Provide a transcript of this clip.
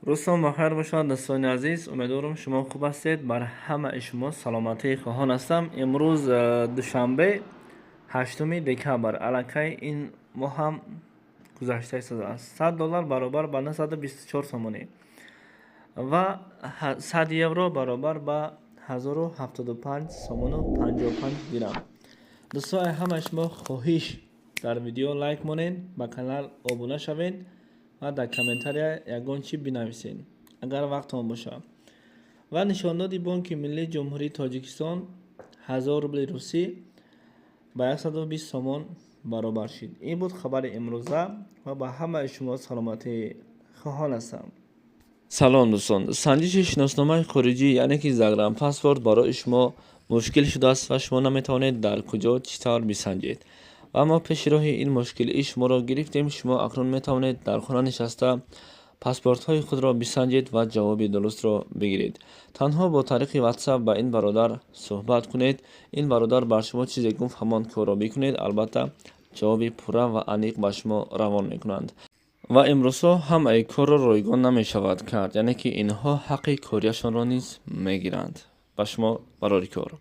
Рӯзтон бахайр бошад, дӯстони азиз. Умедворам, шумо хуб ҳастед. Бар ҳамаи шумо саломатӣ хоҳон ҳастам. Имрӯз душанбе, 8 декабр. Аллакай ин моҳ ҳам гузашта истодааст. 100 доллар баробар ба 924 сомонӣ ва 100 евро баробар ба 1075 сомону 55 дирам. Дӯстон, ҳамаи шумо хоҳиш: дар видео лайк монед, ба канал обуна шавед ва дар комментария ягон чӣ бинависед, агар вақтон бошад. Ва нишондоди Бонки Миллии Ҷумҳурии Тоҷикистон: 1000 рубли русӣ ба 120 сомон баробар шид. Ин буд хабари имрӯза ва ба ҳамаи шумо саломатӣ хоҳон ҳастам. Салом, дӯстон. Санҷиши шиносномаи хориҷӣ, яъне ки загранпаспорт, барои шумо мушкил шудааст ва шумо наметавонед дар куҷо, чӣ тавр бисанҷед. Ва мо пеши роҳи ин мушкилии шуморо гирифтем. Шумо акнун метавонед дар хона нишаста паспортҳои худро бисанҷед ва ҷавоби дурустро бигиред. Танҳо бо тариқи WhatsApp ба ин бародар суҳбат кунед. Ин бародар бар шумо чизе гуфт, ҳамон корро бикунед. Албатта, ҷавоби пурра ва аниқ ба шумо равон мекунанд. Ва имрӯзҳо ҳамаи корро ройгон намешавад кард, яъне ки инҳо ҳаққи корияшонро низ мегиранд. Ба шумо барори кор.